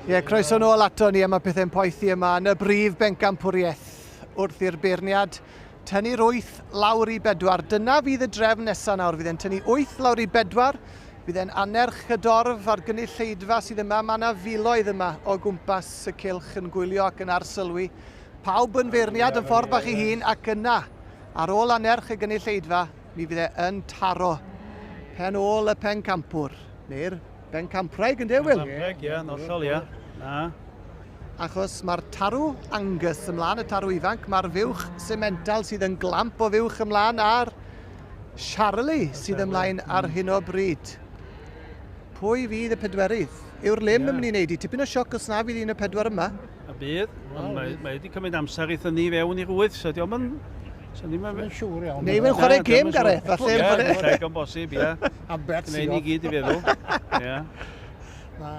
Ie, yeah, croeso nôl ato ni a mae pethau'n poethi yma yn y brif bencampwriaeth wrth i'r beirniad tynnu'r 8 lawr i bedwar. Dyna fydd y drefn nesaf nawr, fydd e'n tynnu 8 lawr i bedwar, fydd e'n anerch y dorf a'r gynulleidfa sydd yma. Mae yna filoedd yma o gwmpas y cylch yn gwylio ac yn arsylwi. Pawb yn feirniad yn ffordd bach ei hun ac yna, ar ôl anerch y gynulleidfa, mi fydd e yn taro pen ôl y pencampwr, neu'r bencampwraig yn Wil? Bencampwraig, ie, yn hollol, ie. Na. Achos mae'r tarw Angus ymlaen, y tarw ifanc, mae'r fuwch Simmental sydd yn glamp o fuwch ymlaen, a'r Charlie sydd ymlaen ar hyn o bryd. Pwy fydd y pedwerydd? Yw'r lim yn mynd i wneud i? Tipyn o sioc os na fydd un y pedwar yma. A bydd, ond mae, mae wedi cymryd amser i thynnu fewn i'r wyth, so diolch yn... So ddim yn siŵr iawn. Neu mae'n chwarae gêm, Gareth, falle. Ie, digon bosib, ie. A bet Gwneud ni gyd i feddwl. Ie. Na.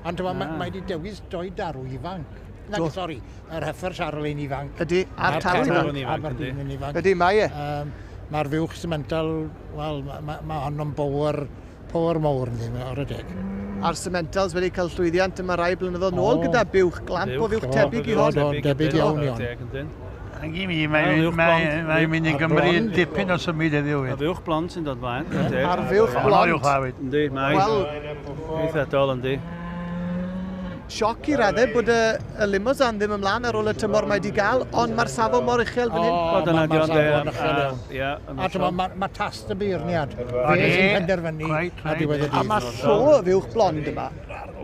Ond mae ma wedi dewis doi darw ifanc. Na, sori, yr heffer Charlene ifanc. Ydy, a'r tarw ifanc. A'r dyn ifanc. Ydy, mae e. Um, Mae'r fuwch Simmental, wel, mae ma, ma honno'n bower Power mawr yndi, ar y deg. A'r Simmentals wedi cael llwyddiant yma rai blynyddoedd nôl gyda buwch glamp o fuwch tebyg i hon. Do, debyg iawn iawn. Ac i mi, mae'n mae, mae mynd i gymryd dipyn o symud heddiw. A fuwch blond sy'n dod mlaen. A'r fuwch blond. Yndi, mae. Wel, eithriadol, yndi. Sioc i raddau bod y, y limousine ddim ymlaen ar ôl y tymor mae wedi gael, ond mae'r safon mor uchel fan hyn. O, dyna di ond e. Ie, A ti'n mae ma tast y beirniad. Fe sy'n penderfynu ar diwedd y dydd. A mae llo y fuwch blond yma.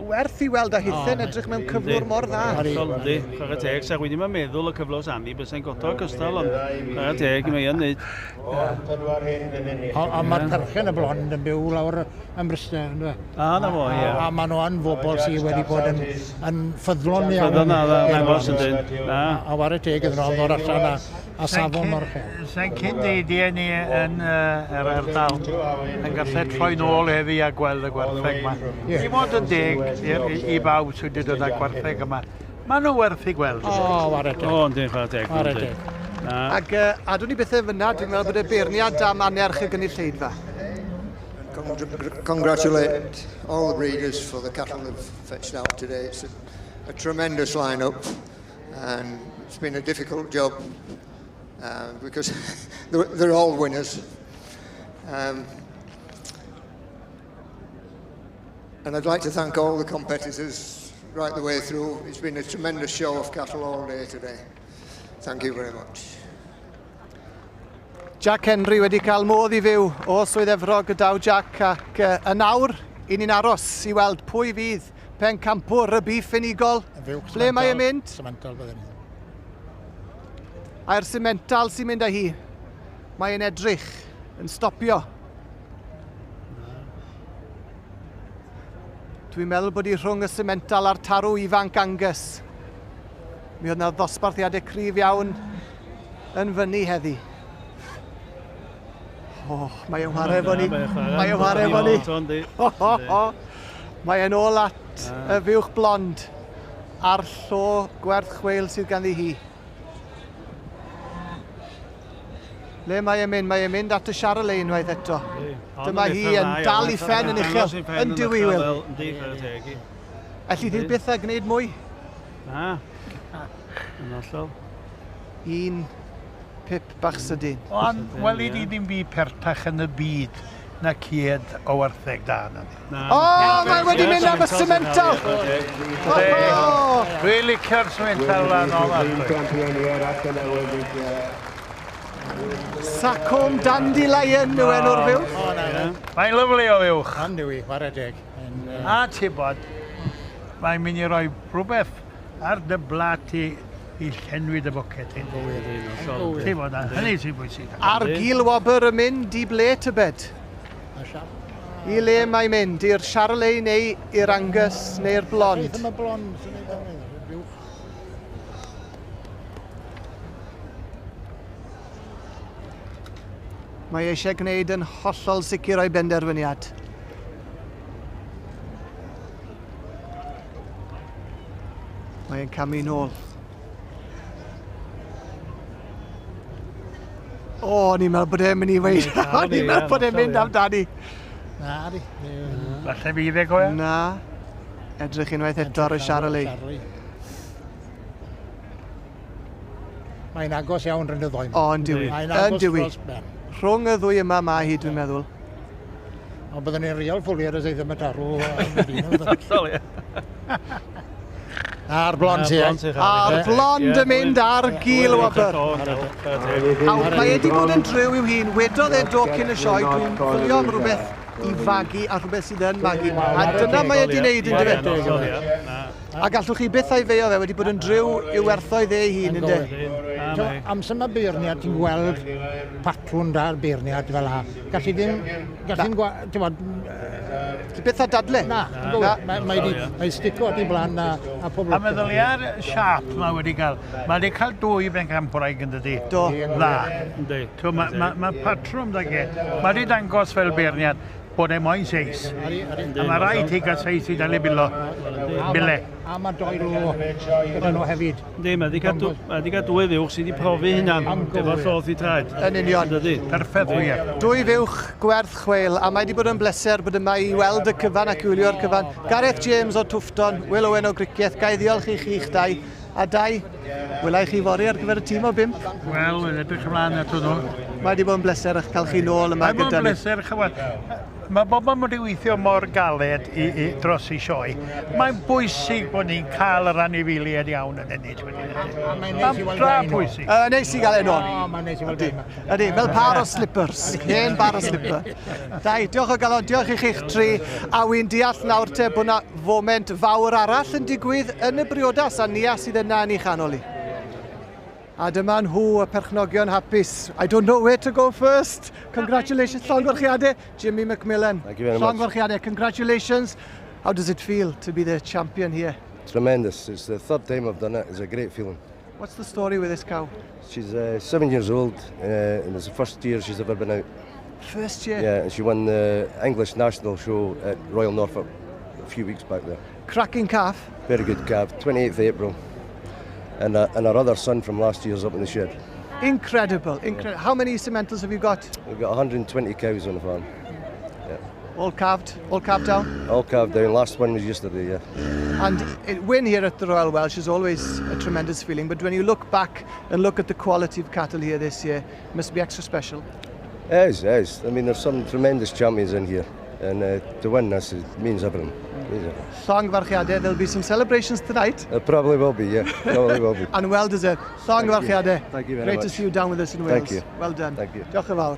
Werth i weld a hithen edrych mewn cyflwr mor dda. Hollol, yndi. Chwarae teg, sa rwy'n ddim yn meddwl y cyflwr Sandy bysai'n godo cystal, ond chwarae teg, mae yn neud. Ond mae'r perchen y blond yn byw lawr ym Mryste, ynddo? A, na fo, ie. A maen nhw yn fobl sydd wedi bod yn, yn ffyddlon iawn. Ffyddlon, na, na, na, ydyn. Na. A ware teg iddyn nhw am ddod allan a a safon mor uchel. Sa'n cyn deidiau ni yn uh, yr ardal yn gallu troi nôl heddi a gweld y gwartheg yma. Yeah. I fod yn deg i, i, i bawb sydd wedi dod â gwartheg yma. Maen nhw werth i gweld. O, oh, ware teg. O, oh, ynddi, chwarae teg. Ware teg. Ac uh, adwn ni bethau fyna, dwi'n meddwl bod y beirniad am anerch y gynulleidfa. Congratulate all the breeders for the cattle they've fetched out today. It's a, a tremendous lineup and it's been a difficult job uh, because they're, they're all winners. Um, and I'd like to thank all the competitors right the way through. It's been a tremendous show of cattle all day today. Thank you very much. Jack Henry wedi cael modd i fyw o Swydd Efrog y daw Jack ac uh, yn awr i ni'n aros i weld pwy fydd pencampwr y bîff unigol. Ble mae e'n mynd? Semental bydden ni. A'r semental sy'n mynd â hi. Mae e'n edrych, yn stopio. Dwi'n meddwl bod hi rhwng y semental a'r tarw ifanc Angus. Mi oedd yna ddosbarthiadau cryf iawn yn fyny heddi. Oh, mae e'n chwarae efo ni. Mae e'n chwarae efo ni. Mae e'n ôl at y fuwch blond a'r llo gwerth chweil sydd ganddi hi. Le mae e'n mynd? Mae e'n mynd at y Charolais unwaith eto. Dyma hi yn dal i ffen yn uchel, yn diwy, Wil. Elli di byth a gwneud mwy? Na, yn hollol. Un pip bach sydyn. Ond weli di ddim byd pertach yn y byd na cied o wartheg da na ni. O, mae wedi mynd am y semental! Dwi'n licio'r semental lan o Sacombe Dandelion yw enw'r fuwch. Mae'n lyflu o fuwch. Ond yw i, chwarae deg. A ti bod, mae'n mynd i roi rhywbeth ar dy blat i i llenwi dy boced di. Ti bod, hynny sy'n bwysig. A'r gil wobr yn mynd i ble tybed? I le mae'n mynd? I'r Charolais neu i'r Angus neu'r Blond? Beth am y Blond? Mae eisiau gwneud yn hollol sicr o'i benderfyniad. Mae e'n camu nôl. O, o'n i'n meddwl bod e'n mynd i weid. O'n i'n meddwl bod e'n mynd amdani. Na, di. Falle fydd e, cofio? Na. Edrych unwaith eto ar y Charolais. Mae'n agos iawn rhwng y ddwy. O, yn diwy. Mae'n Yn agos diwy. dros ben. Rhwng y ddwy yma mae hi, dwi'n meddwl. Ond byddwn ni'n real ffwlier os ei ddim y tarw. Yn y dyn, bydden. Hollol, ie. A'r blond ti, Blond eh? ti, A'r Charlie. blond yn mynd ar gil wobr. Ie. A mae e wedi bod yn driw i'w hun. Wedodd e do cyn y sioe, dwi'n chwilio am rhywbeth i fagu a rhywbeth sydd yn magu. A dyna mae e wedi wneud yn dyfe. A gallwch chi byth a'i feio fe, wedi bod yn driw i'w werthoedd ei hun, ynddo? Amser mae beirniad, ti'n gweld patrwn da'r beirniad fel la. Gallu ddim, gallu ddim, ti'n bod, Byth a dadle. na, mae wedi, mae stico at ei blaen a pob A lwc. meddylia'r siap mae wedi cael. Mae wedi cael dwy bencampwraig yn dydi. Do. Dda. Mae ma, ma patrwm da ge. Mae wedi dangos fel beirniad bod e moyn seis. A mae rhaid ti gael seis i dal i bilo. Bile. A mae doi lo gyda nhw hefyd. Yndi, mae wedi cael dwy fuwch sydd wedi profi hynna'n efo lloth i traed. Yn union. Dydy. Perffaith wir. Dwy fuwch gwerth chweil, a mae wedi bod yn bleser bod yma i weld y cyfan ac i wylio'r cyfan. Gareth James o Twfton, Will Owen o Gricieth, ga i ddiolch i chi'ch dau. A dau, wela i chi fory ar gyfer y tîm o bump. Wel, yn edrych ymlaen at hwnnw. Mae wedi bod yn bleser eich cael chi nôl yma Mae'n bod gyda yn ni. bleser, chywed. Mae bobl wedi weithio mor galed i dros i sioe. Mae'n bwysig bod ni'n cael yr anifeiliaid iawn yn ennill wedyn. A mae'n neis i weld Dra dau nôl. pwysig. Neis i gael e nôl. O, mae'n neis i weld Ydy, dau. ydy, fel par o slippers, hen par o slipper. Dau, diolch o galon, diolch i chi'ch tri. A wy'n deall nawr te bod yna foment fawr arall yn digwydd yn y briodas, a Nia sydd yna yn ei chanol i. A dyma nhw, y perchnogion hapus. I don't know where to go first. Congratulations, llongyfarchiadau, Jimmy McMillan. Thank you very much. Llongyfarchiadau, congratulations. How does it feel to be the champion here? Tremendous. It's the third time I've done it. It's a great feeling. What's the story with this cow? She's 7 years old, and it's the first year she's ever been out. First year. Yeah, and she won the English National Show at Royal Norfolk a few weeks back there. Cracking calf. Very good calf, 28th of April. And our other son from last year's up in the shed. Incredible. Incredible. How many Simmentals have you got? We've got 120 cows on the farm. All calved down? All calved down. Last one was yesterday, yeah. And it, win here at the Royal Welsh is always a tremendous feeling, but when you look back and look at the quality of cattle here this year, it must be extra special. It is, it is. I mean, there's some tremendous champions in here. And to win this is, means everything. Means everything. Llongyfarchiadau, there'll be some celebrations tonight. There probably will be, yeah. Probably will be. And well deserved. Llongyfarchiadau. Thank you very Great much. to see you down with us in Wales. Thank you. Well done. Thank you. Diolch yn fawr.